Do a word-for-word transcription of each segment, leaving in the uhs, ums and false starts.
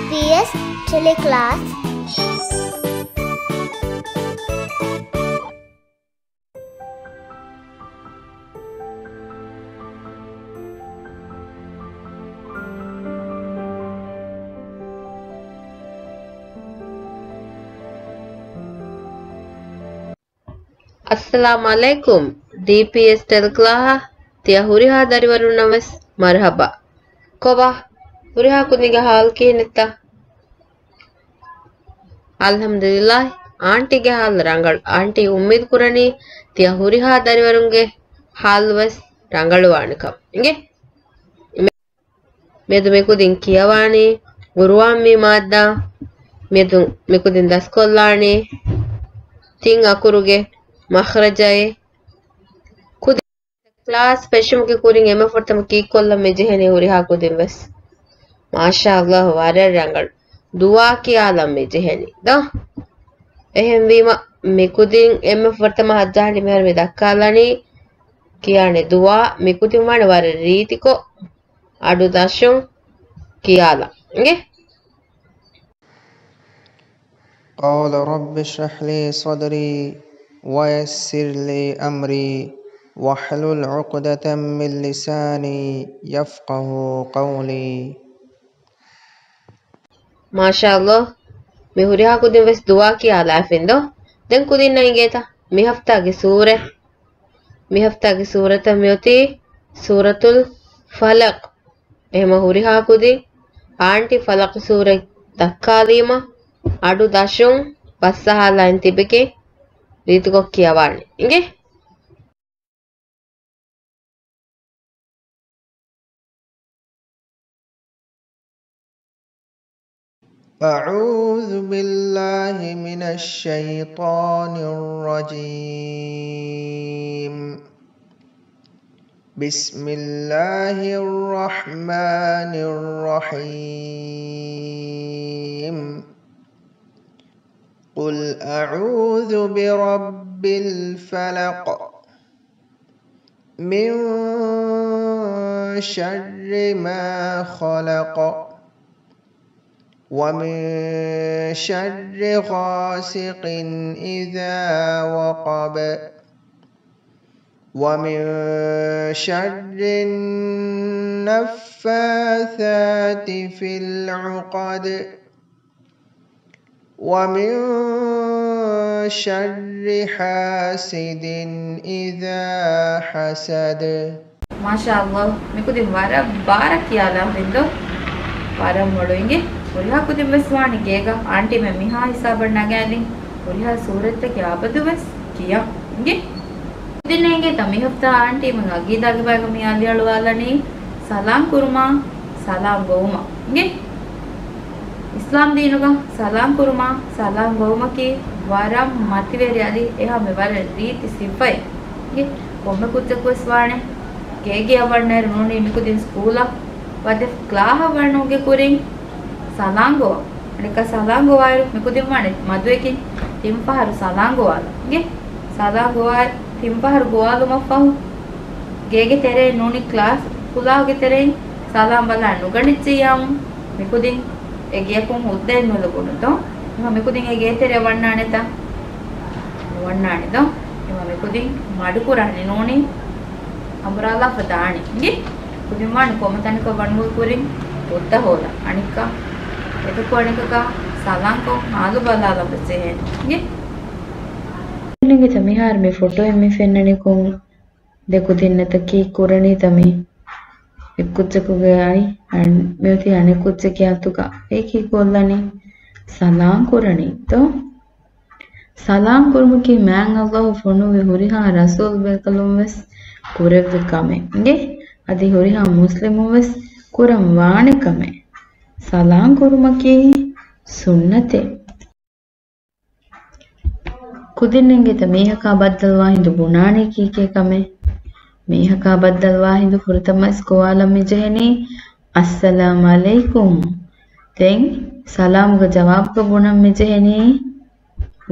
ޕީ އެސް ޓެލެކްލާސް. އައްސަލާމު ޢަލައިކުމް. ޑީޕީއެސް ޓެލެކްލާހަށް ތިޔަ ހުރިހާ ދަރިވަރުންނަށް ވެސް މަރުޙަބާ. ކޮބާ؟ ހުރިހާ ކުދިންގެ ޙާލު ކިހިނެއްތަ؟ އަލްޙަމްދުލިއްލާހި، އާންޓީގެ ޙާލު ރަނގަޅު. އާންޓީ އުއްމީދު ކުރަނީ ތިޔަ ހުރިހާ ދަރިވަރުންގެ ޙާލު ވެސް ރަނގަޅުވާނެކަން. އިނގޭ؟ މިއަދު މިކުދިން ކިޔަވާނީ ގުރުއާން މި މާއްދާ. މިއަދު މިކުދިން ދަސްކޮށްލާނީ ތިން އަކުރުގެ މަޚްރަޖައެއް. ކުދިން ކްލާސް ފެށުމުގެ ކުރިން އެންމެ ފުރަތަމަ ކީއްކޮށްލަން މި ޖެހެނީ ހުރިހާ ކުދިން ވެސް. މާޝާﷲ، ވަރަށް ރަނގަޅު. ދުޢާ ކިޔާލަން މި ޖެހެނީ ދޯ. އެހެންވީމަ މިކުދިން އެންމެ ފުރަތަމަ ހައްޖާން މިހާރު މި ދައްކާލަނީ ކިޔާނެ ދުޢާ. މިކުދިން ވާނެ ވަރަށް ރީތިކޮށް އަޑު ދަށުން ކިޔާލަން. އިނގޭ؟ قال رب اشرح لي صدري ويسر لي أمري واحلل عقدة من لساني يفقهوا قولي. މާޝާﷲ، މި ހުރިހާ ކުދިން ވެސް ދުޢާ ކިޔާލާފިން ދޯ. ދެން ކުދިންނަށް އިނގޭތަ މި ހަފްތާގެ ސޫރަ، މި ހަފްތާގެ ސޫރަތަށް މިއޮތީ ސޫރަތުލް ފަލަޤް. އެހެމަ ހުރިހާ ކުދިން އާންޓީ ފަލަޤު ސޫރަތް ދައްކާލީމަ އަޑު ދަށުން ބައްސަހާލައިން ތިބެގެން ރީތިކޮށް ކިޔަވާނެ. އިނގޭ؟ أعوذ بالله من الشيطان الرجيم. بسم الله الرحمن الرحيم. قل أعوذ برب الفلق. من شر ما خلق. ومن شر غاسق إذا وقب. ومن شر النفاثات في العقد. ومن شر حاسد إذا حسد. މާޝާﷲ، މިކުދިން ވަރަށް ބާރަށް ކިޔާލާފިން ދޯ. ވަރަށް މޮޅު. އިނގޭ؟ ހުރިހާ ކުދިން ވެސް ވާނެ ގޭގަ އާންޓީމެން މިހާ ހިސާބަށް ނަގާލިން ހުރިހާ ސޫރަތްތަކެއް އަބަދު ވެސް ކިޔަން. އިނގޭ؟ ކުދިންނަށް އިނގޭތަ މި ހަފްތާ އާންޓީމެން އަގީދާގެ ބައިގަ މި އަލިއަޅުވާލަނީ ސަލާން ކުރުމާ، ސަލާން ގޮވުމާ. އިނގޭ؟ އިސްލާމް ދީނުގަ ސަލާން ކުރުމާ، ސަލާން ގޮވުމަކީ ވަރަށް މަތިވެރި އަދި އެހާމެ ވަރަށް ރީތި ސިފައެއް. އިނގޭ؟ ކޮންމެ ކުއްޖަކު ވެސް ވާނެ ގޭގެއަށް ވަންނައިރު ނޫނީ މިކުދިން ސްކޫލަށް ވަދެ ކްލާހަށް ވަންނައުގެ ކުރިން ސަލާން ގޮވާ. އަނެއްކާ ސަލާން ގޮވާއިރު މިކުދިން ވާނެ މަދުވެގެން ތިން ފަހަރު ސަލާން ގޮވާލަން. އިނގޭ؟ ސަލާން ގޮވާ، ތިން ފަހަރު ގޮވާލުމަށްފަހު ގޭގެ ތެރެއިން ނޫނީ ކްލާސް ކުލާހުގެ ތެރެއިން ސަލާން ބަލާ ނުގަނެއްޖެއްޔާމު މިކުދިން އެ ގެޔަކުން ހުއްދައެއް ނުލިބުނު ދޯ. އެހެން މިކުދިން އެ ގޭތެރެއަށް ވަންނާނެތަ؟ ނުވަންނާނެ ދޯ. އެހެން މިކުދިން މަޑުކުރާނެ ނޫނީ އަނބުރާލާފަ ދާނެ. އިނގޭ؟ ކުދިން ވާނެ ކޮންމެ ތަނަކަށް ވަނުގެ ކުރިން ހުއްދަ ހޯދަން. އަނެއްކާ އެކަކު އަނެކަކާ ސަލާންކޮށް ހާލު ބަލާލަން ވެސް ޖެހޭނެ. އިނގޭ؟ އިނގޭތަ މިހާރު މި ފޮޓޯއެއް މި ފެންނަނިކޮށް ދެ ކުދިންނަތަކީ ކުރަނީ ތަ މި އެއްކުއްޖަކުގެ އައި އަން-، މިއޮތީ އަނެއްކުއްޖެއްގެ އަތުގަ. އެއީ ކީއްކޮށްލަނީ؟ ސަލާން ކުރަނީ ދޯ؟ ސަލާން ކުރުމަކީ މާތް ﷲ ފޮނުއްވި ހުރިހާ ރަސޫލް ބޭކަލުން ވެސް ކުރެއްވި ކަމެއް. އިނގޭ؟ އަދި ހުރިހާ މުސްލިމުން ވެސް ކުރަން ވާނެ ކަމެއް. ސަލާން ކުރުމަކީ ސުންނަތެއް. ކުދިންނަށް އިނގޭތަ މީހަކާ ބައްދަލުވާ ހިނދު ބުނާނީ ކީކޭ ކަމެއް؟ މީހަކާ ބައްދަލުވާ ހިނދު ފުރަތަމަ އައިސް ގޮވާލަން މި ޖެހެނީ، އައްސަލާމް ޢަލައިކުމް. ދެން ސަލާމުގެ ޖަވާބުގަ ބުނަން މި ޖެހެނީ،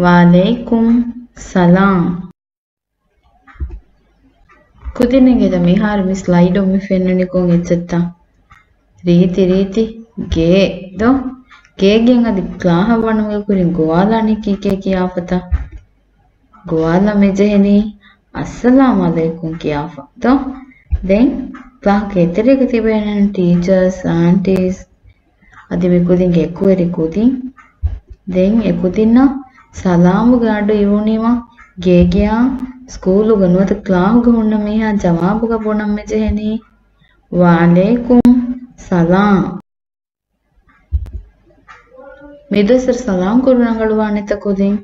ވަޢަލައިކުމް ސަލާމް. ކުދިންނަށް އިނގޭތަ މިހާރު މި ސްލައިޑުން މި ފެންނަނިކޮށް އެއްޗެއްތަ؟ ރީތި ރީތި ގޭ ދޯ؟ ގޭގެއިން އަދި ކްލާހަށް ވަނުމުގެ ކުރިން ގޮވާލާނީ ކީކޭ ކިޔާފަތަ؟ ގޮވާލަން މިޖެހެނީ އައްސަލާމް ޢަލައިކުމް ކިޔާފަ ދޯ؟ ދެން ކްލާހުގެ އެތެރޭގަ ތިބޭނެ ޓީޗާސް، އާންޓީސް، އަދި މި ކުދިންގެ އެކުވެރި ކުދިން. ދެން އެ ކުދިންނަށް ސަލާމުގެ އަޑު އިވުނީމަ، ގޭގެއާ ސްކޫލުގަ ނުވަތަ ކްލާހުގަ ހުންނަ މީހާ ޖަވާބުގަ ބުނަން މިޖެހެނީ، ވަޢަލައިކުމް ސަލާމް. މިދުވަސްވަރު ސަލާމް ކުރުން ރަނގަޅުވާނެތަ ކުދިން؟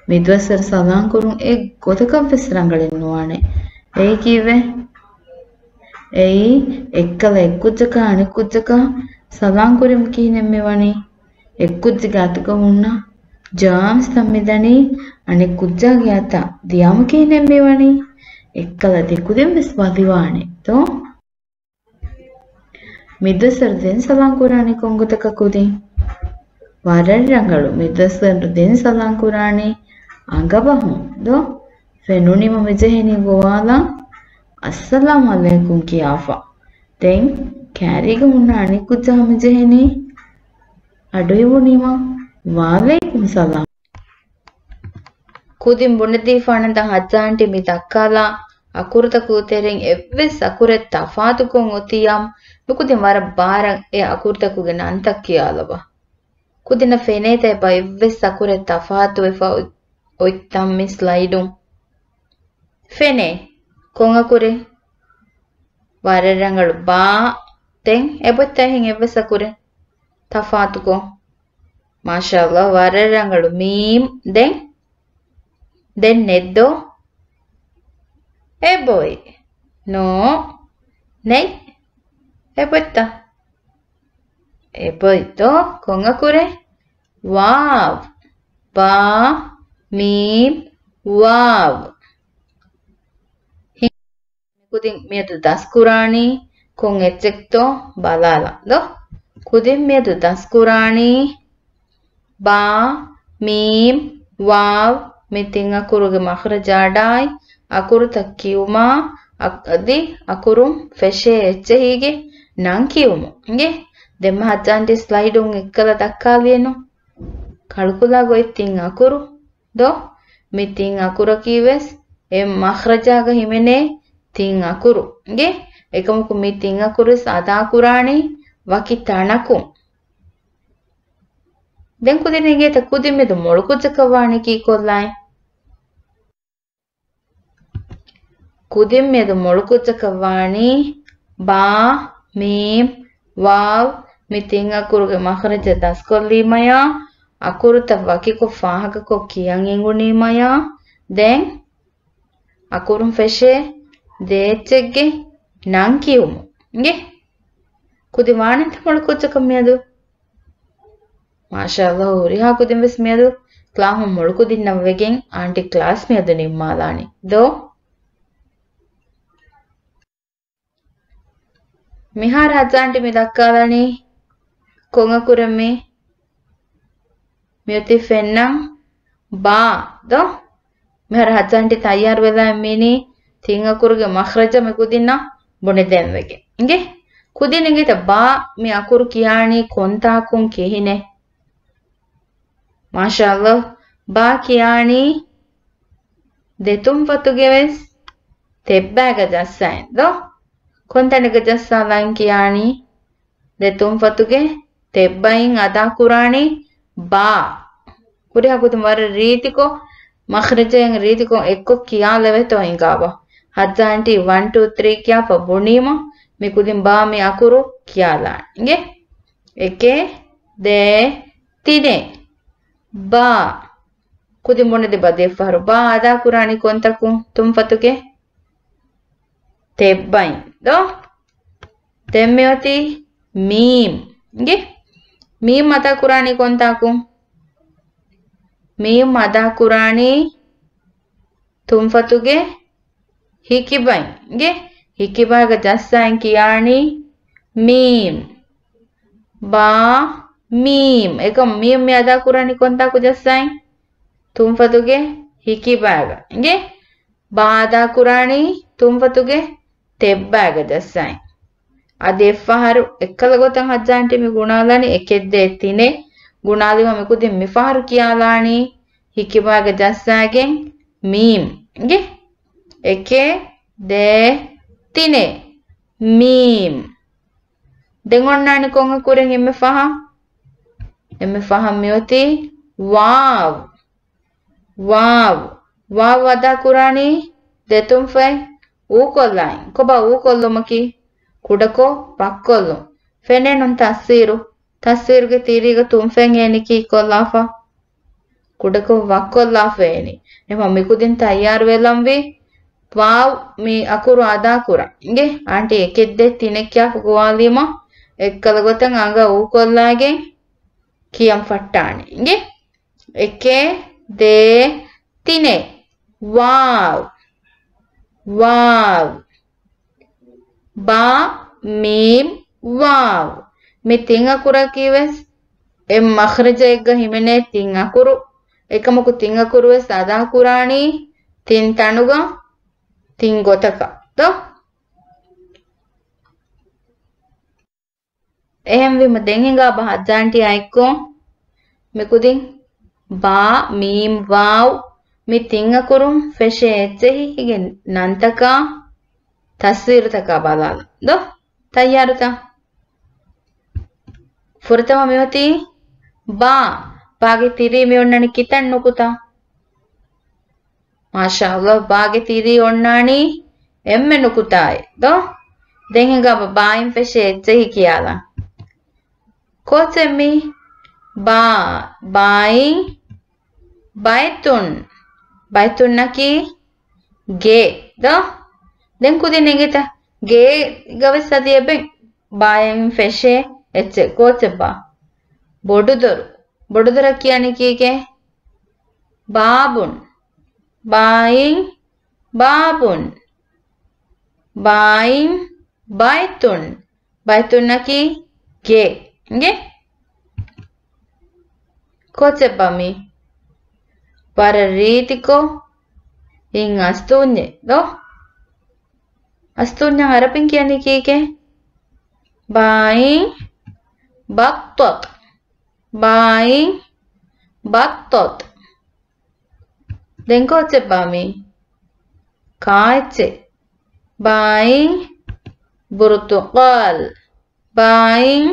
މިދުވަސްވަރު ސަލާމް ކުރުން އެއްގޮތަކަށްވެސް ރަނގަޅެއް ނުވާނެ. އެއީ ކީއްވެ؟ އެއީ އެއްކަލަ އެއްކުއްޖަކާ އަނެއްކުއްޖަކާ ސަލާމް ކުރީމަ ކިހިނެއް މިވަނީ؟ އެއްކުއްޖެއްގެ އަތުގަ ހުންނަ ޖާމްސްތައް މިދަނީ އަނެއްކުއްޖާގެ އަތަށް ދިޔާމަ ކިހިނެއް މިވަނީ؟ އެއްކަލަ ދެކުދިން ވެސް ވަލިވާނެ ދޯ؟ މިދުވަސްވަރު ދެން ސަލާމް ކުރާނީ ކޮންގޮތަކަށް ކުދިން؟ ވަރަށް ރަނގަޅު. މިދުވަސްވަރު ދެން ސަލާމް ކުރާނީ އަނގަބަހުން ދޯ؟ ފެނުނީމަ މިޖެހެނީ ގޮވާލަން އައްސަލާމް ޢަލައިކުމް ކިޔާފަ. ދެން ކާރީގަ ހުންނަ އަނެއްކުއްޖާ މިޖެހެނީ އަޑުއިވުނީމަ ވަޢަލައިކުމް ސަލާމް. ކުދިން ބުނެދީފާނަން ދަ ހައްޖާ އާންޓީ މި ދައްކާލާ އަކުރުތަކުގެ ތެރެއިން އެއްވެސް އަކުރެއް ތަފާތުކޮށް އޮތިއްޔާ، މިކުދިން ވަރަށް ބާރަށް އެ އަކުރުތަކުގެ ނަންތައް ކިޔާލަބަ. ކުދިންނަށް ފެނޭތަ އެބަ އެއްވެސް އަކުރެއް ތަފާތުވެފަ އޮތް-، އޮތްތަން މި ސްލައިޑުން؟ ފެނޭ. ކޮން އަކުރެއް؟ ވަރަށް ރަނގަޅު. ބާ. ދެން އެބޮތްތަ އެހެން އެއްވެސް އަކުރެއް ތަފާތުކޮށް؟ މާޝާﷲ، ވަރަށް ރަނގަޅު. މީމް. ދެން؟ ދެން ނެތްދޯ؟ އެބޮތް. ނޯ. ނެތް. އެބޮތްތަ؟ އެބޮތްތޯ؟ ކޮން އަކުރެއް؟ ވާވް. ބާ، މީމް، ވާވް. ކުދިން މިއަދު ދަސްކުރާނީ ކޮން އެއްޗެއްތޯ ބަލާލަން ދޯ. ކުދިން މިއަދު ދަސްކުރާނީ ބާ، މީމް، ވާވް މި ތިން އަކުރުގެ މަޚްރަޖާ އަޑާއި އަކުރުތައް ކިޔުމާ، އަ-، އަދި އަކުރުން ފެށޭ އެއްޗެހީގެ ނަން ކިޔުމު. އިނގޭ؟ ދެންމެ ހައްޖާންޓީ ސްލައިޑުން އެއްކަލަ ދައްކާލިއެއްނު. ކަޅުކުލާ ގޮތް ތިން އަކުރު ދޯ؟ މި ތިން އަކުރަކީ ވެސް އެ މަޚްރަޖާގަ ހިމެނޭ ތިން އަކުރު. އިނގޭ؟ އެކަމަކު މި ތިން އަކުރު ވެސް އަދާކުރާނީ ވަކި ތަނަކުން. ދެން ކުދިން އިނގޭތަ ކުދިން މެދު މޮޅުކުއްޖަކަށް ވާނީ ކީކޮށްލާނެ؟ ކުދިން މެދު މޮޅުކުއްޖަކަށް ވާނީ ބާ، މީމް، ވާވް މި ތިން އަކުރުގެ މަޚްރަޖަށް ދަސްކޮށްލީމަޔާ، އަކުރުތައް ވަކިކޮށް ފާހަގަކޮށް ކިޔަން އެނގުނީމަޔާ، ދެން އަކުރުން ފެށޭ ދޭއްޗެއްގެ ނަން ކިޔުމު. އިނގޭ؟ ކުދިން ވާނެތަ މޮޅުކުއްޖަކަށް މިއަދު؟ މާޝާﷲ، ހުރިހާ ކުދިން ވެސް މިއަދު ކްލާހުން މޮޅުކުދިންނަށް ވެގެން އާންޓީ ކްލާސް މިއަދު ނިންމާލާނީ ދޯ؟ މިހާރު ހައްޖާންޓީ މި ދައްކާލަނީ ކޮން އަކުރެއް މީ؟ މިއޮތީ ފެންނަން ބާ ދޯ؟ މިހާރު ހައްޖާންޓީ ތައްޔާރު ވެލާ އެއްމީނީ ތިން އަކުރުގެ މަޚްރަޖަށް މި ކުދިންނަށް ބުނެދޭން ވެގެން. އިނގޭ؟ ކުދިން އިނގޭތަ ބާ މި އަކުރު ކިޔާނީ ކޮންތާކުން ކިހިނެއް؟ މާޝާﷲ، ބާ ކިޔާނީ ދެތުންފަތުގެ ވެސް ތެއްބައިގަ ޖައްސައިން ދޯ؟ ކޮންތަނެއްގަ ޖައްސާލައިން ކިޔާނީ؟ ދެތުންފަތުގެ ތެއްބައިން އަދާކުރާނީ ބާ. ހުރިހާ ކުދިން ވަރަށް ރީތިކޮށް، މަޚްރަޖައިން ރީތިކޮށް އެއްކޮށް ކިޔާލެވޭތޯ ހިނގާބަ. ހައްޖާންޓީ ވަން ޓޫ ތްރީ ކިޔާފަ ބުނީމަ، މި ކުދިން ބާ މި އަކުރު ކިޔާލާނެ. އިނގޭ؟ އެކެއް، ދޭއް، ތިނެއް. ބާ. ކުދިން ބުނެދި ބަ ދެއްފަހަރު. ބާ އަދާކުރާނީ ކޮންތަކުން؟ ތުންފަތުގެ ތެއްބައިން ދޯ؟ ދެން މިއޮތީ މީމް. އިނގޭ؟ މީމް އަދާކުރާނީ ކޮންތާކުން؟ މީމް އަދާކުރާނީ ތުންފަތުގެ ހިކިބައިން. އިނގޭ؟ ހިކިބައިގަ ޖައްސައިން ކިޔާނީ މީމް. ބާ، މީމް. އެކަމް މީމް މި އަދާކުރާނީ ކޮންތާކު ޖައްސައިން؟ ތުންފަތުގެ ހިކިބައިގަ. އިނގޭ؟ ބާ އަދާކުރާނީ ތުންފަތުގެ ތެއްބައިގަ ޖައްސައިން. އަދި އެއްފަހަރު އެއްކަލަ ގޮތަށް ހައްޖާންޓީ މި ގުނާލަނީ އެކެއް ދޭއް ތިނެއް. ގުނާލީމަ މި ކުދިން މި ފަހަރު ކިޔާލާނީ ހިކިބައިގަ ޖައްސާގެން މީމް. އިނގޭ؟ އެކެއް، ދޭއް، ތިނެއް. މީމް. ދެން އޮންނާނީ ކޮން އަކުރެއް އެންމެ ފަހަށް؟ އެންމެ ފަހަށް މިއޮތީ ވާވް. ވާވް. ވާވް އަދާ ކުރާނީ ދެތުންފަތް އޫކޮށްލާއިން. ކޮބާ އޫކޮށްލުމަކީ؟ ކުޑަކޮށް ވައްކޮށްލުން. ފެނޭނުން ތަސްވީރު. ތަސްވީރުގެ ތިރީގަ ތުންފަތް އޭނި ކީއްކޮށްލާފަ؟ ކުޑަކޮށް ވައްކޮށްލާފަ އޭނި. އެހެންވީމަ މިކުދިން ތައްޔާރުވެލަންވީ ވާވް މި އަކުރު އަދާކުރަން. އިނގޭ؟ އާންޓީ އެކެއް ދޭއް ތިނެއް ކިޔާފަ ގޮވާލީމަ އެއްކަލަ ގޮތަށް އަނގަ އޫކޮށްލާގެން ކިޔަން ފައްޓާނެ. އިނގޭ؟ އެކެއް، ދޭއް، ތިނެއް. ވާވް. ވާވް. ބާ، މީމް، ވާވް. މި ތިން އަކުރަކީ ވެސް އެއް މަޚްރަޖެއްގަ ހިމެނޭ ތިން އަކުރު. އެކަމަކު ތިން އަކުރު ވެސް އަދާކުރާނީ ތިން ތަނުގަ ތިން ގޮތަކަށް ދޯ؟ އެހެންވީމަ ދެން ހިނގާބަ ހައްޖާންޓީ އައިއްކު މިކުދިން ބާ، މީމް، ވާވް މި ތިން އަކުރުން ފެށޭ އެއްޗެހިގެ ނަންތަކާ ތަސްވީރުތަކާ ބަލާލަން ދޯ؟ ތައްޔާރުތަ؟ ފުރަތަމަ މިއޮތީ ބާ. ބާގެ ތިރީ މި އޮންނަނީ ކިތައް ނުކުތާ؟ މާޝާﷲ، ބާގެ ތިރީ އޮންނާނީ އެންމެ ނުކުތާއެއް ދޯ؟ ދެން ހިނގާބަ ބާއިން ފެށޭ އެއްޗެހި ކިޔާލަން. ކޯޗެއް މީ؟ ބާ، ބާއިން، ބައިތުން. ބައިތުންނަކީ ގޭ ދޯ؟ ދެން ކުދިން އެނގޭތަ؟ ގޭގަ ވެސް އަދި އެބައިން ބާއިން ފެށޭ އެއްޗެއް. ކޯޗެއްބާ؟ ބޮޑުދޮރު. ބޮޑުދޮރަށް ކިޔަނީ ކީކޭ؟ ބާބުން. ބާއިން، ބާބުން. ބާއިން، ބައިތުން. ބައިތުންނަކީ ގޭ. އިނގޭ؟ ކޯޗެއްބާ މީ؟ ވަރަށް ރީތިކޮށް އިން އަސްތޫންޏެއް ދޯ؟ އަސްތޫންޏަށް އަރަބިން ކިޔަނީ ކީކޭ؟ ބާއިން، ބައްޠަތް. ބާއިން، ބައްޠަތް. ދެން ކޯޗެއްބާ މީ؟ ކާއެއްޗެއް. ބާއިން، ބުރުތުޤާލް. ބާއިން،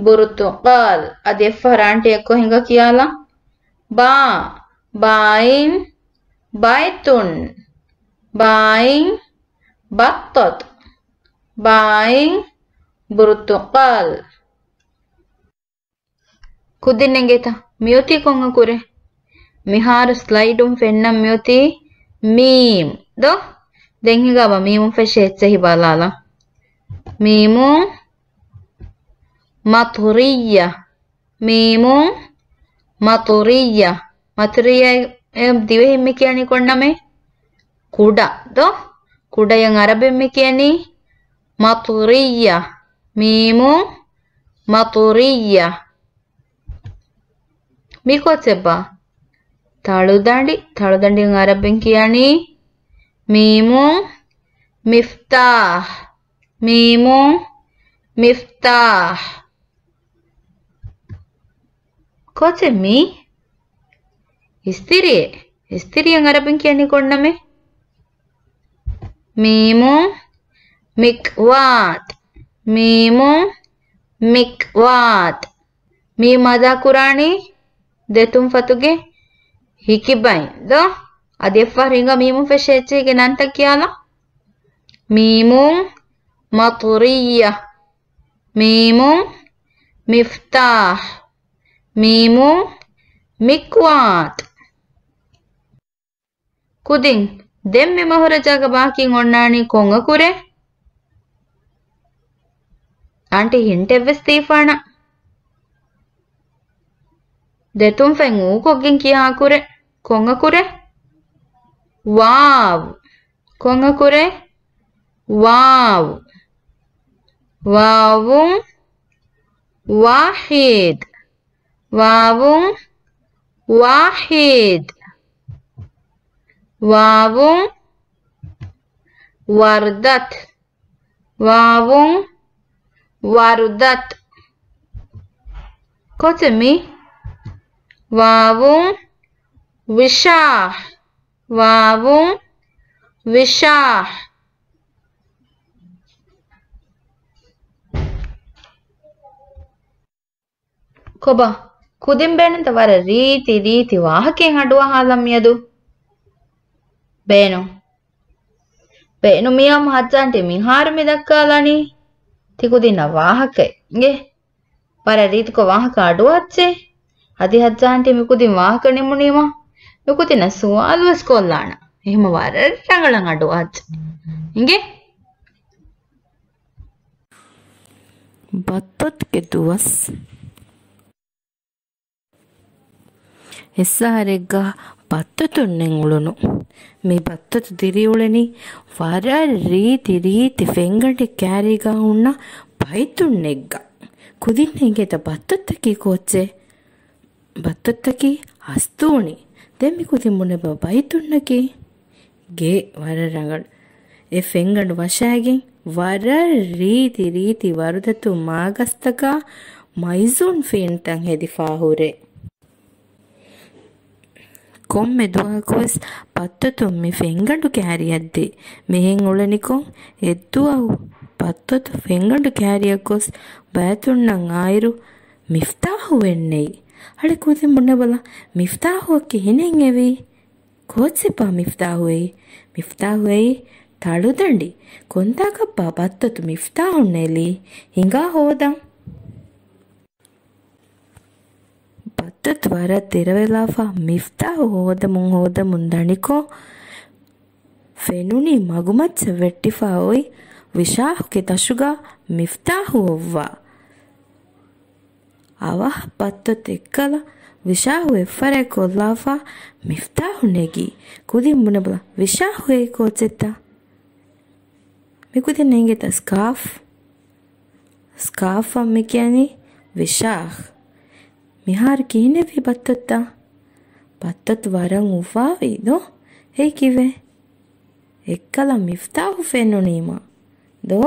ބުރުތުޤާލް. އަދި އެއްފަހަރު އާންޓީ އެއްކޮށް ހިނގާ ކިޔާލަން. ބާ، ބާއިން، ބައިތުން. ބާއިން، ބައްޠަތް. ބާއިން، ބުރުތުޤާލް. ކުދިން އެނގޭތަ؟ މިއޮތީ ކޮން އަކުރެއް؟ މިހާރު ސްލައިޑުން ފެންނަން މިއޮތީ މީމް ދޯ؟ ދެން ހިނގާބަ މީމުން ފެށޭ އެއްޗެހި ބަލާލަ. މީމުން މަޠުރިއްޔަ. މީމުން މަޠުރިއްޔަ. މަޠުރިއްޔަ އެ ދިވެހިން މި ކިޔަނީ ކޮން ނަމެއް؟ ކުޑަ ދޯ؟ ކުޑަޔަށް އަރަބިން މި ކިޔަނީ މަޠުރިއްޔަ. މީމުން މަޠުރިއްޔަ. މި ކޯޗެއްބާ؟ ތަޅުދަނޑި. ތަޅުދަނޑިން އަރަބިން ކިޔަނީ މީމުން މިފްތާޙް. މީމުން މިފްތާޙް. ކޯޗެއް މީ؟ އިސްތިރިއެއް. އިސްތިރިއަށް އަރަބިން ކިޔަނީ ކޮން ނަމެއް؟ މީމުން މިޤްވާތް. މީމުން މިޤްވާތް. މީމް އަދާ ކުރާނީ ދެތުންފަތުގެ ހިކިބައިން ދޯ؟ އަދި އެއްފަހަރު ހިނގާ މީމުން ފެށޭ އެއްޗެހިގެ ނަންތައް ކިޔާލަ. މީމުން މަޠުރިއްޔަ. މީމުން މިފްތާޙް. މީމުން މިޤްވާތް. ކުދިން، ދެން މި މަހުރަޖާގަ ބާކީން އޮންނާނީ ކޮން އަކުރެއް؟ އާންޓީ ހިންޓެއްވެސް ދީފާނަން. ދެތުންފަތް އޫކޮށްގެން ކިޔާ އަކުރެއް. ކޮން އަކުރެއް؟ ވާވް. ކޮން އަކުރެއް؟ ވާވް. ވާވުން ވާޙިދް. ވާވުން ވާޙިދް. ވާވުން ވަރްދަތް. ވާވުން ވަރުދަތު. ކޮއްޗެއް މީ؟ ވާވުން ވިޝާ. ވާވުން ވިޝާ. ކޮބާ؟ ކުދިން ބޭނުންތަ ވަރަށް ރީތި ރީތި ވާހަކައެއް އަޑުއަހާލަން މިއަދު؟ ބޭނުން. ބޭނުން މިޔާ ހައްޖާންޓީ މިހާރު މި ދައްކާލަނީ ތި ކުދިންނަށް ވާހަކައެއް އިނގޭ. ވަރަށް ރީތިކޮށް ވާހަކަ އަޑުއައްޗޭ. އަދި ހައްޖާންޓީ މި ކުދިން ވާހަކަ ނިމުނީމަ މި ކުދިންނަށް ސުވާލު ވެސް ކޮށްލާނަން. އެހެންމަ ވަރަށް ރަނގަޅަށް އަޑުއައްޗޭ. އިނގޭ؟ ބައްތޮތުގެ ދުވަސް. އެއްސަހަރެއްގަ ބައްތޮތުންނެއް އުޅުނު. މި ބައްތޮތު ދިރިއުޅެނީ ވަރަށް ރީތި ރީތި ފެންގަނޑެއް ކާރީގަ ހުންނަ ބައިތުންނެއްގަ. ކުދިންނަށް އިނގޭތަ ބައްތޮތަކީ ކޯއްޗެއް؟ ބައްތޮތަކީ އަސްތޫނި. ދެން މި ކުދިން ބުނެބަ ބައިތުންނަކީ؟ ގޭ ވަރަށް ރަނގަޅު. އެ ފެންގަނޑު ވަށާގެން ވަރަށް ރީތި ރީތި ވަރުދަތު މާގަސްތަކާ މައިޒޫން ފީންތައް ހެދިފާ ހުރޭ. ކޮންމެ ދުވަހަކުވެސް ބައްތޮތުން މި ފެންގަނޑު ކާރިއަށްދީ. މިހެން އުޅެނިކޮށް އެއްދުވަހު ބައްތޮތު ފެންގަނޑު ކާރިއަށް ގޮސް ބައިތުންނަށް އާއިރު މިފްތާހު ވެންނެވި. އަޅެ ކުދިން ބުނެބަލަ، މިފްތާހުއަކީ ހިނެއް އެވީ؟ ކޯއްޗެއްބާ މިފްތާހު އެއީ؟ މިފްތާހު އެއީ ތަޅުދަނޑި. ކޮންތާކަށްބާ ބައްތޮތު މިފްތާހު ނެލީ؟ ހިނގާ ހޯދަން. ބައްތޮތު ވަރަށް ދެރަވެލާފަ މިފްތާހު ހޯދަމުން ހޯދަމުން ދަނިކޮށް، ފެނުނީ މަގުމައްޗަށް ވެއްޓިފަ އޮތް ވިޝާހުގެ ދަށުގަ މިފްތާހު އޮއްވާ. އަވަހަށް ބައްތޮތު އެއްކަލަ ވިޝާހު އެއްފަރާތް ކޮށްލާފަ މިފްތާހު ނެގީ. ކުދިން ބުނެބަލަ، ވިޝާހު އެއީ ކޯއްޗެއްތަ؟ މިކުދިންނަށް އިނގޭތަ ސްކާފް؟ ސްކާފްއަށް މި ކިޔަނީ ވިޝާހް. މިހާރު ކިހިނެއްވީ ބައްތޮތަށް؟ ބައްތޮތު ވަރަށް އުފާވީ ދޯ؟ އެއީ ކީއްވެ؟ އެއްކަލަ މިފްތާހު ފެނުނީމަ ދޯ؟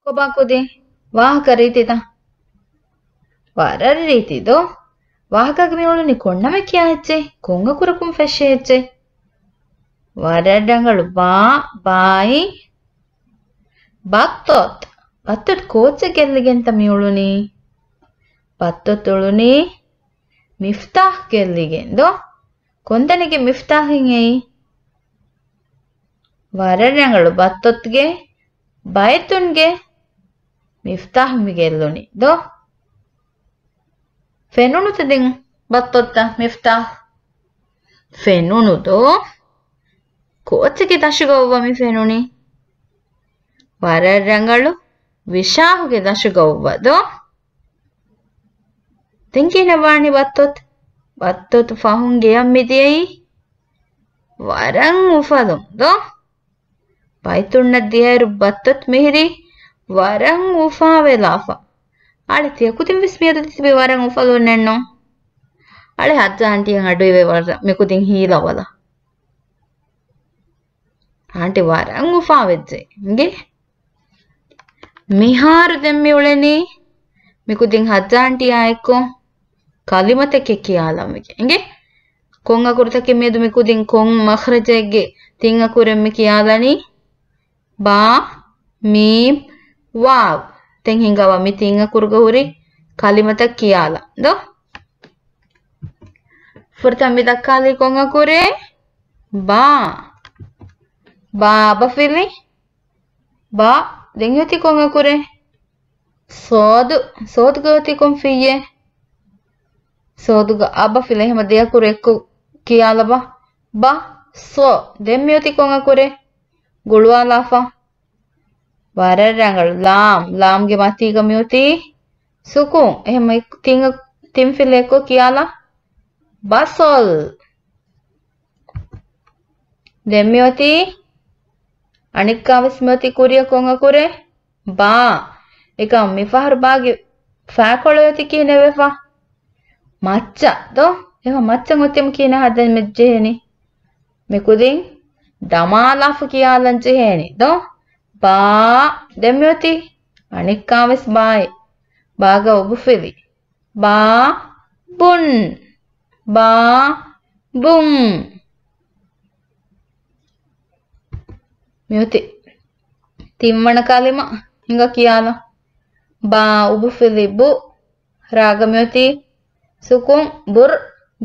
ކޮބާ ކުދިން؟ ވާހަކަ ރީތިތަ؟ ވަރަށް ރީތި ދޯ؟ ވާހަކައަކަށް މި އުޅުނީ ކޮންނަމެ ކިޔާ އެއްޗެއް؟ ކޮން އަކުރަކުން ފެށޭ އެއްޗެއް؟ ވަރަށް ރަނގަޅު. ބާ، ބާއި، ބައްތޮތު. ބައްތޮތު ކޯއްޗެއް ގެއްލިގެންތަ މި އުޅުނީ؟ ބައްތޮތު އުޅުނީ މިފްތާހް ގެއްލިގެން ދޯ؟ ކޮންތަނެއްގެ މިފްތާހެއް އެއީ؟ ވަރަށް ރަނގަޅު. ބައްތޮތުގެ ބައިތުންގެ މިފްތާހު މި ގެއްލުނީ ދޯ؟ ފެނުނުތަ ދެން ބައްތޮތަށް މިފްތާހު؟ ފެނުނު ދޯ؟ ކޯއްޗެއްގެ ދަށުގަ އޮއްވަ މި ފެނުނީ؟ ވަރަށް ރަނގަޅު. ވިޝާހުގެ ދަށުގަ އޮއްވަ ދޯ؟ ދެން ކިހިނެއް ވާނީ ބައްތޮތު؟ ބައްތޮތު ފަހުން ގެޔަށް މިދިޔައީ ވަރަށް އުފަލުން ދޯ؟ ބައިތުންނަށް ދިޔައިރު ބައްތޮތު މިހިރީ ވަރަށް އުފާވެލާފަ. އަޅެ ތިޔަ ކުދިން ވެސް މިއަދު ތިބީ ވަރަށް އުފަލުންނެއްނު؟ އަޅެ ހައްޖާ އަންޓީއަށް އަޑުއިވޭ ވަރަށް މިކުދިން ހީލަވަލަ. އާންޓި ވަރަށް އުފާވެއްޖެ އިނގޭ. މިހާރު ދެން މި އުޅެނީ މިކުދިން ހައްޖާ އަންޓީއާ އެއްކޮށް ކަލިމަތަކެއް ކިޔާލަން ވެގެން އިނގޭ. ކޮން އަކުރުތަކެއް މިއަދު މިކުދިން ކޮން މަޚްރަޖެއްގެ ތިން އަކުރެއް މި ކިޔާލަނީ؟ ބާ، މީމް، ވާވް. ދެން ހިނގާވާ މި ތިން އަކުރުގަ ހުރި ކަލިމަތައް ކިޔާލަން ދޯ؟ ފުރަތަމަ މި ދައްކާލީ ކޮން އަކުރެއް؟ ބާ. ބާ އަބަފިލި. ބާ. ދެން އޮތީ ކޮން އަކުރެއް؟ ސޯދު. ސޯދުގަ އޮތީ ކޮން ފިއްޔެއް؟ ސޯދުގަ އަބަފިލި. އެހެމަ ދެ އަކުރު އެއްކޮށް ކިޔާލަބަ. ބަ، ސޯ. ދެން މި އޮތީ ކޮން އަކުރެއް؟ ގުޅުވާލާފަ. ވަރަށް ރަނގަޅު. ލާމް. ލާމްގެ މަތީގަ މިއޮތީ ސުކޫން. އެހެމަ ތިން، ތިން ފިލި އެއްކޮށް ކިޔާލާ. ބަސަލް. ދެން މިއޮތީ އަނެއްކާވެސް މިއޮތީ ކުރިއަށް ކޮން އަކުރެއް؟ ބާ. އެކަމް މިފަހަރު ބާގެ ފާކޮޅު އޮތީ ކިހިނެއް ވެފަ؟ މައްޗަށް ދޯ؟ އެހެން މައްޗަށް އޮތީމަ ކިހިނެއް ހަދަން ޖެހޭނީ؟ މިކުދިން ދަމާލާފަ ކިޔާލަން ޖެހޭނީ ދޯ؟ ބާ. ދެން މިއޮތީ އަނެއްކާވެސް ބާއެއް. ބާގަ އުބުފިލި. ބާ، ބުން. ބާ، ބުން. މިއޮތީ ތިންވަނަ ކަލިމަ. ހިނގާ ކިޔާލަ. ބާ އުބުފިލި ބު. ރާގަ މިއޮތީ ސުކުން، ބުރް.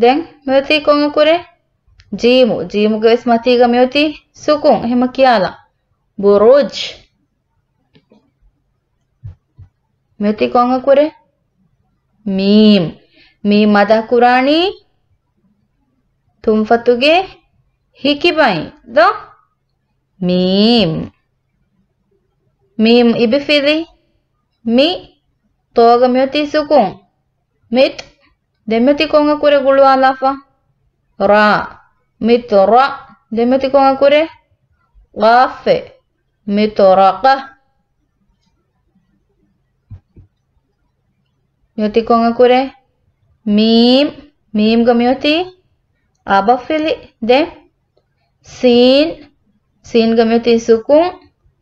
ދެން މިއޮތީ ކޮން އަކުރެއް؟ ޖީމު. ޖީމުގެ ވެސް މަތީގަ މިއޮތީ ސުކުން. އެހެމަ ކިޔާލަ. ބުރުޖް. މިއޮތީ ކޮން އަކުރެއް؟ މީމް. މީމް އަދާ ކުރާނީ ތުންފަތުގެ ހިކިބައިން ދޯ؟ މީމް. މީމް އިބިފިލި މި. ތޯގަ މިއޮތީ ސުކުން. މިތް. ދެން މިއޮތީ ކޮން އަކުރެއް ގުޅުވާލާފަ؟ ރާ. މިތުރަ. ދެން މިއޮތީ ކޮން އަކުރެއް؟ ގާފެއް. މިތުރަގަ. މިއޮތީ ކޮން އަކުރެއް؟ މީމް. މީމްގަ މިއޮތީ އަބަފިލި. ދެން ސީން. ސީންގަ މިއޮތީ ސުކުން.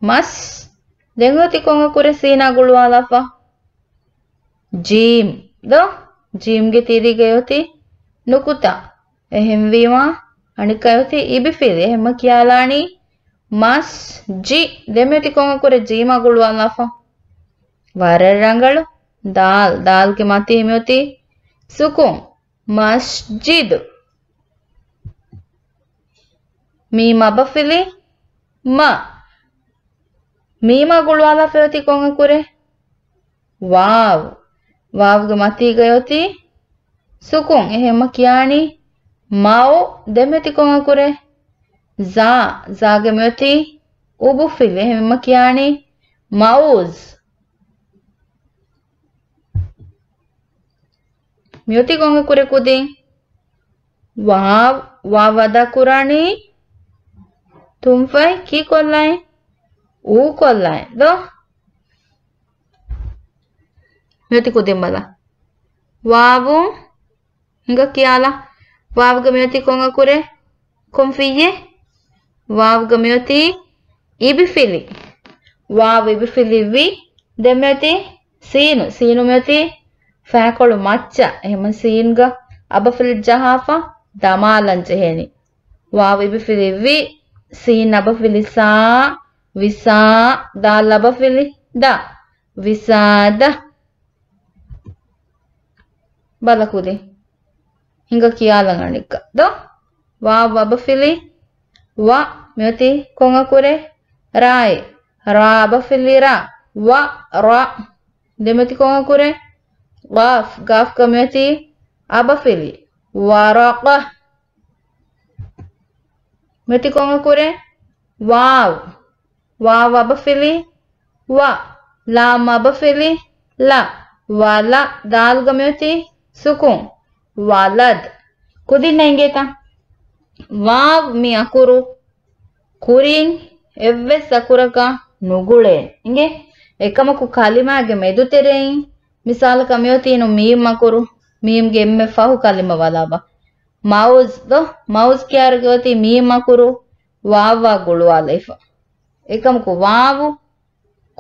މަސް. ދެން އޮތީ ކޮން އަކުރެއް ސީނާ ގުޅުވާލާފަ؟ ޖީމް ދޯ؟ ޖީމްގެ ތިރީގައި އޮތީ ނުކުތާ. އެހެންވީމާ، އަނެއްކާ އޮތީ އިބިފިލި. އެހެންމަ ކިޔާލާނީ މަސް ޖި. ދެން މިއޮތީ ކޮން އަކުރެއް؟ ޖީމާ ގުޅުވާލާފަ. ވަރަށް ރަނގަޅު. ދާލް. ދާލްގެ މަތީ މިއޮތީ ސުކުން. މަސްޖިދު. މީމް އަބަފިލި މަ. މީމާ ގުޅުވާލާފައި އޮތީ ކޮން އަކުރެއް؟ ވާވް. ވާވްގެ މަތީގައި އޮތީ ސުކުން. އެހެންމަ ކިޔާނީ މައު. ދެން މިއޮތީ ކޮން އަކުރެއް؟ ޒާ. ޒާގެ މިއޮތީ އުބުފިލި. އެހެންމަ ކިޔާނީ މައުޒް. މިއޮތީ ކޮން އަކުރެއް ކުދިން؟ ވާވް. ވާވް އަދާ ކުރާނީ ތުންފަތް ކީ ކޮށްލައި؟ އޫ ކޮށްލައި ދޯ؟ މިއޮތީ ކުދިން ބަލަ. ވާވު. ހިނގާ ކިޔާލާ. ވާވްގަ މިއޮތީ ކޮން އަކުރެއް؟ ކޮން ފިއްޔެއް؟ ވާވްގަ މިއޮތީ އިބިފިލި. ވާވް އިބިފިލި ވި. ދެން މިއޮތީ ސީނު. ސީނު މިއޮތީ ފައިކޮޅު މައްޗަށް. އެހެންމަ ސީންގަ އަބަފިލި ޖަހާފަ ދަމާލަން ޖެހޭނީ. ވާވް އިބިފިލި ވި. ސީން އަބަފިލި ސާ. ވިސާ. ދާލް އަބަފިލި ދަ. ވިސާދަ. ބަލަ ކުދިން. ހިނގާ ކިޔާލަން އަނެއްކާ ދޯ؟ ވާވް އަބަފިލި ވަ. މިއޮތީ ކޮން އަކުރެއް؟ ރާއެއް. ރާ އަބަފިލި ރަ. ވަ ރަ. ދެން މިއޮތީ ކޮން އަކުރެއް؟ ގާފް. ގާފްގަ މިއޮތީ އަބަފިލި ވަރަގަ. މިއޮތީ ކޮން އަކުރެއް؟ ވާވް. ވާވް އަބަފިލި ވަ. ލާމް އަބަފިލި ލަ. ވަލަ. ދާލްގަ މިއޮތީ ސުކުން. ވަލަދް. ކުދިންނަށް އިނގޭތަ؟ ވާވް މި އަކުރު ކުރިން އެއްވެސް އަކުރަކަށް ނުގުޅޭ. އިނގޭ؟ އެކަމަކު ކަލިމާގެ މެދުތެރެއިން، މިސާލަކަށް މިއޮތީނު މީމް އަކުރު، މީމްގެ އެންމެ ފަހު ކަލިމަ ބަލާބަ. މައުޒް ދޯ؟ މައުޒް ކިޔާރުގެ އޮތީ މީމް އަކުރު ވާވްއާ ގުޅުވާލައިފަ. އެކަމަކު ވާވު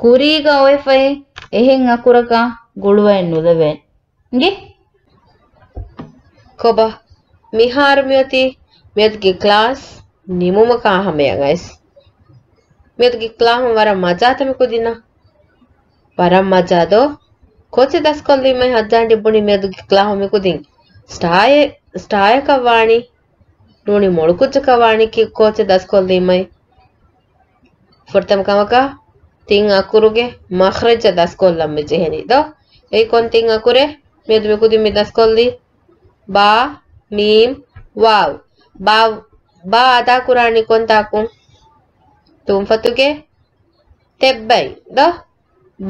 ކުރީގަ އޮވެފައި އެހެން އަކުރަކަށް ގުޅުވައެއް ނުލެވޭނެ. އިނގޭ؟ ކޮބާ، މިހާރު މިއޮތީ މިއަދުގެ ކްލާސް ނިމުމަކާ ހަމަޔަށް އައިސް. މިއަދުގެ ކްލާހުން ވަރަށް މަޖާތަ މި ކުދިންނަށް؟ ވަރަށް މަޖާ ދޯ؟ ކޯޗެއް ދަސްކޮށްލީމައި ހައްޖާންޑި ބުނި މިއަދުގެ ކްލާހުން މި ކުދިން ސްޓާއެއް، ސްޓާއަކަށް ވާނީ. ނޫނީ މޮޅު ކުއްޖަކަށް ވާނީ ކި-، ކޯޗެއް ދަސްކޮށްލީމައި. ފުރަތަމަ ކަމަކަށް ތިން އަކުރުގެ މަޚްރަޖަށް ދަސްކޮށްލަން މި ޖެހެނީ ދޯ؟ އެއީ ކޮން ތިން އަކުރެއް؟ މިއަދު މި ކުދިން މި ދަސްކޮށްލީ ބާ، މީމް، ވާވް. ބާ، ބާ އަދާ ކުރާނީ ކޮންތާކުން؟ ތުންފަތުގެ ތެއްބައިން ދޯ؟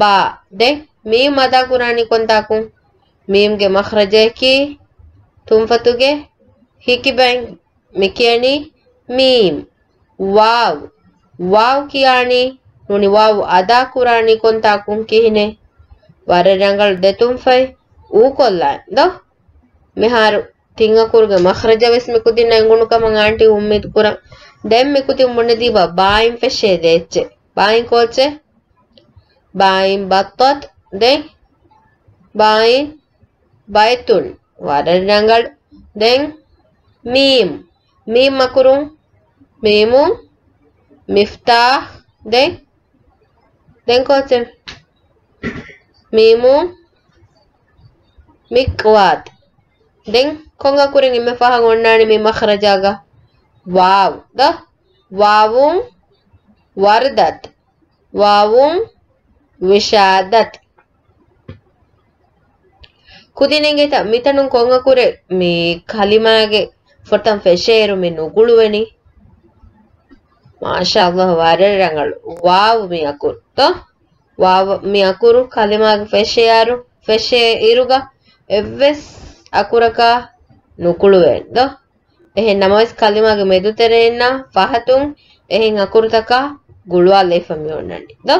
ބާ. ދެން މީމް އަދާ ކުރާނީ ކޮންތާކުން؟ މީމްގެ މަޚްރަޖަކީ ތުންފަތުގެ ހިކިބައިން. މި ކިޔަނީ މީމް. ވާވް. ވާވް ކިޔާނީ، ނޫނީ ވާވް އަދާ ކުރާނީ ކޮންތާކުން ކިހިނެއް؟ ވަރަށް ރަނގަޅު ދެ ތުންފަތް އޫކޮށްލާން ދޯ؟ މިހާރު ތިން އަކުރުގެ މަޚްރަޖަށް ވެސް މި ކުދިންނަށް އެނގުނު ކަމަށް އާންޓީ އުއްމީދު ކުރަން. ދެން މި ކުދިން ބުނެދީބާ ބާއިން ފެށޭ ދޭއްޗެއް. ބާއިން ކޯއްޗެއް؟ ބާއިން ބައްޠަތު. ދެން ބާއިން ބައިތުން. ވަރަށް ރަނގަޅު. ދެން މީމް. މީމް އަކުރުން. މީމުން މިފްތާޙް. ދެން، ދެން ކޯއްޗެއް؟ މީމުން މިޤްވާތު. ދެން ކޮން އަކުރެއް އެންމެ ފަހަށް އޮންނާނީ މި މަޚްރަޖާގަ؟ ވާވް. ދޯ؟ ވާވުން ވަރްދަތު. ވާވުން ވިޝާދަތު. ކުދިން އެނގޭތަ މިތަނުން ކޮން އަކުރެއް މި ކަލިމާގެ ފުރަތަމަ ފެށޭއިރު މި ނުގުޅުވެނީ؟ މާޝާﷲ، ވަރަށް ރަނގަޅު. ވާވް މި އަކުރު. ދޯ؟ ވާވް މި އަކުރު ކަލިމާގެ ފެށޭއިރު، ފެށޭ އިރުގަ އެއްވެސް އަކުރަކާ ނުގުޅުވޭނެ. ދޯ؟ އެހެން ނަމަވެސް ކަލިމާގެ މެދުތެރެއިންނާ ފަހަތުން އެހެން އަކުރުތަކާ ގުޅުވާލައިފަ މި އޮންނަނީ. ދޯ؟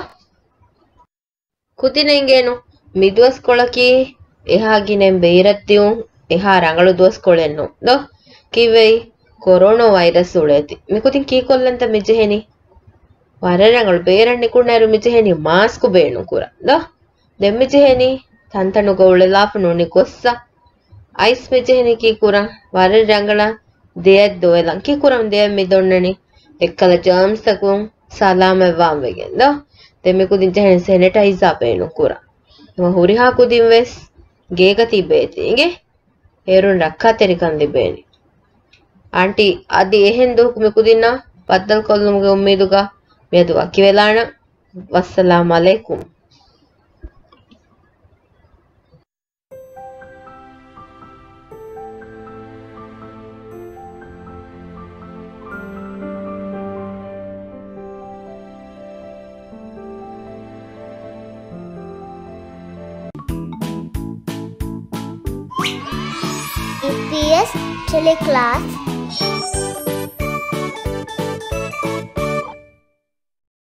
ކުދިން އެނގޭނު މި ދުވަސްކޮޅަކީ އެހާ ގިނައިން ބޭރަށް ދިއުން އެހާ ރަނގަޅު ދުވަސްކޮޅެއް ނޫން. ދޯ؟ ކީއްވެއި؟ ކޮރޯނާ ވައިރަސް އުޅޭތީ. މި ކުދިން ކީއްކޮށްލަންތަ މި ޖެހެނީ؟ ވަރަށް ރަނގަޅު. ބޭރަށް ނިކުންނައިރު މި ޖެހެނީ މާސްކު ބޭނުން ކުރަން. ދޯ؟ ދެން މި ޖެހެނީ ތަންތަނުގަ އުޅެލާފަ ނޫނީ ގޮއްސަ. އައިސް މި ޖެހެނީ ކީ ކުރަން؟ ވަރަށް ރަނގަޅަށް ދެއަތް ދޮވެލަން. ކީ ކުރަން ދެއަތް މި ދޮންނަނީ؟ އެއްކަލަ ޖާމްސްތަކުން ސަލާމަތްވާން ވެގެން. ދޯ؟ ދެން މި ކުދިން ޖެހެނީ ސެނިޓައިޒާ ބޭނުން ކުރަން. ހަމަ ހުރިހާ ކުދިން ވެސް ގޭގަ ތިބޭތީ އިނގޭ. އޭރުން ރައްކާތެރިކަން ލިބޭނެ. އާންޓީ، އަދި އެހެން ދުވަހަކު މި ކުދިންނާ ބައްދަލުކޮށްލުމުގެ އުއްމީދުގަ މިއަދު ވަކިވެލާނަން. ވައްސަލާމް ޢަލައިކުމް. އީޕީއެސް ޓެލެކްލާސް.